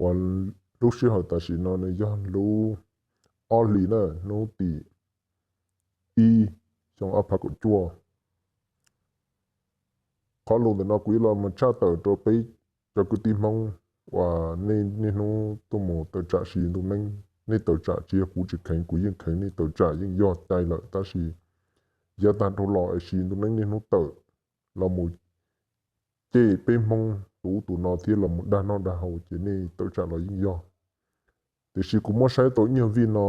uas lub sij hawm tam sim no nws yog lub ob hlis na, hnub tim ib xyoo ob phav kaum cuaj. Qhov lus ntawm no kuv yuav los mus tshaj tawm rau peb cov kwv tij Hmoob uas nej niaj hnub tuaj mus tawm tsam siv ntu neeb, nej tawm tsam tsis yog kuv tsis kheev, kuv yeej kheev nej tawm tsam yeej yog cai lawm, tab sis yav tag dhau los es siv ntu neeb niaj hnub tawm los mus cem peb Hmoob tus ub tus no thiab los mus dag noj dag haus ces nej tawm tsam los yeej yog. Tiam sis kuv muab saib tau ib nyuag vij no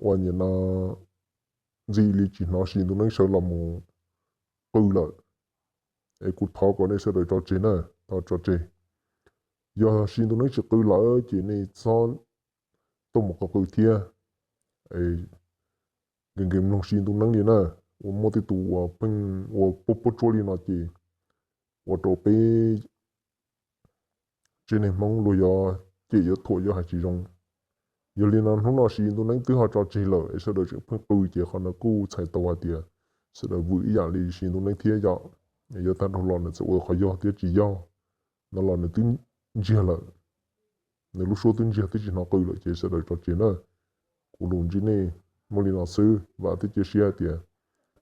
uas nim no ntxim li tsis hnov siv ntu neeb sawv los mus qw lawm. Es kuv thov kom nej sawv daws tso tseg na, thov tso tseg. Yog siv ntu neeb tsis qw lawm ces nej txhob tuaj mus qw qw thiab. Nkees nkees mloog siv ntu neeb li na, uas muaj tej tus uas pheej ua puab puab tsuab li no ces ua rau peb tsev neeg Hmoob luag yuav cem yuav thuam yuav hais tsis zoo. Yog li no hnub no siv ntu neeb twb ho tso tseg lawm es sawv daws tseem pheej qw ces qhov no kuj txhais tau hais tias sawv daws vwm ib yam li siv ntu neeb thiab yom. Yav tag dhau los nws txawm ua qhov yog thiab tsis yog no los nws twb ntsiag lawm, nws lub suab twb ntsiag twb tsis hnov qw lawm ces sawv daws tso tseg na. Kuv lus ntsib nej muaj li no xwb, vam thiab cia siab hais tias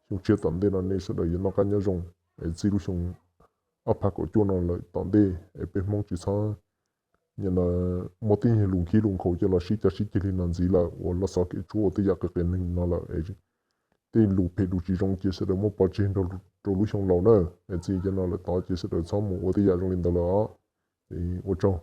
xyoo tshiab tom ntej no nej sawv daws yuav noj qab nyob zoo, es txij lub xyoo ob phav kaum cuaj no lawm tom ntej es peb Hmoob tsis txhob nim no muaj tej nyuag lus nkhib lus nkhaus coj los sib cav sib ceg li no ntxiv lawm, uas los xov kev tshuab ua tej yam qias qias neeg no lawm. Tej lus phem lus tsis zoo ces sawv daws muab pov tseg rau lub xyoo laus na, es txij cov no lawm tod ces sawv daws txhob mus ua tej yam zoo li ntawd lawm os. Ua tsaug.